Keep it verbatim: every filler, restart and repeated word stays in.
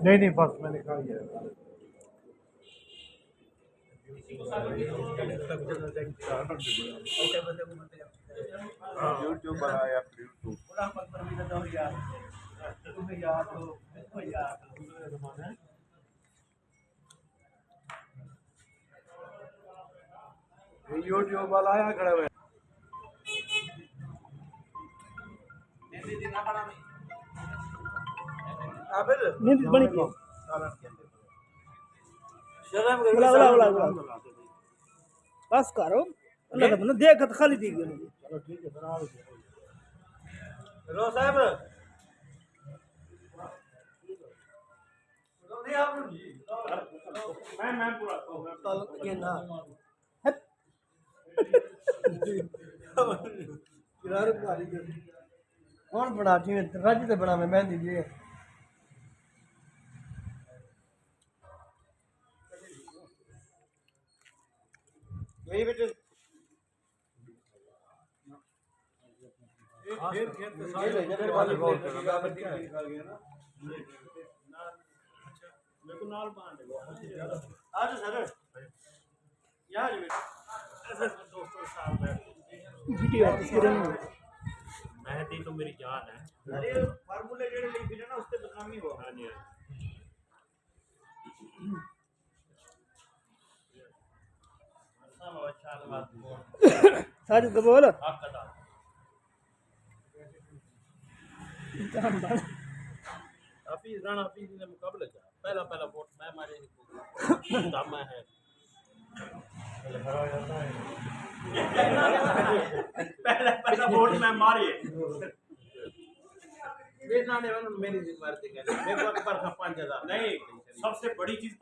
نہیں نہیں، بس میں نے کہا یہ۔ یوٹیوب پر آیا، یوٹیوب۔ یوٹیوب والا آیا کھڑا ہوئے۔ نیند بنی پئی۔ شرم کرو، بلا، بلا، بلا، بلا۔ بس کرو۔ اللہ دا بندہ دیکھ تے خالی تھی ڳئی۔ رو صاحب۔ کون بنا جی؟ رج تے بنا میں مہندی جی۔ مہندی تو میری جان ہے۔ ارے، فارمولے جڑے لکھے نا، اس تے بدنامی ہو۔ ہاں جی، ہاں جی۔ ساجد قبول۔ حافظ رانا حافظ نے مقابلہ کیا، پہلا پہلا ووٹ میں مارے، دم ہے۔ پہلا پہلا ووٹ میں مارے۔ یہ نہ نے میری ذمہ داری ہے، میرے کو اکبر خان پانچ ہزار۔ نہیں، سب سے بڑی چیز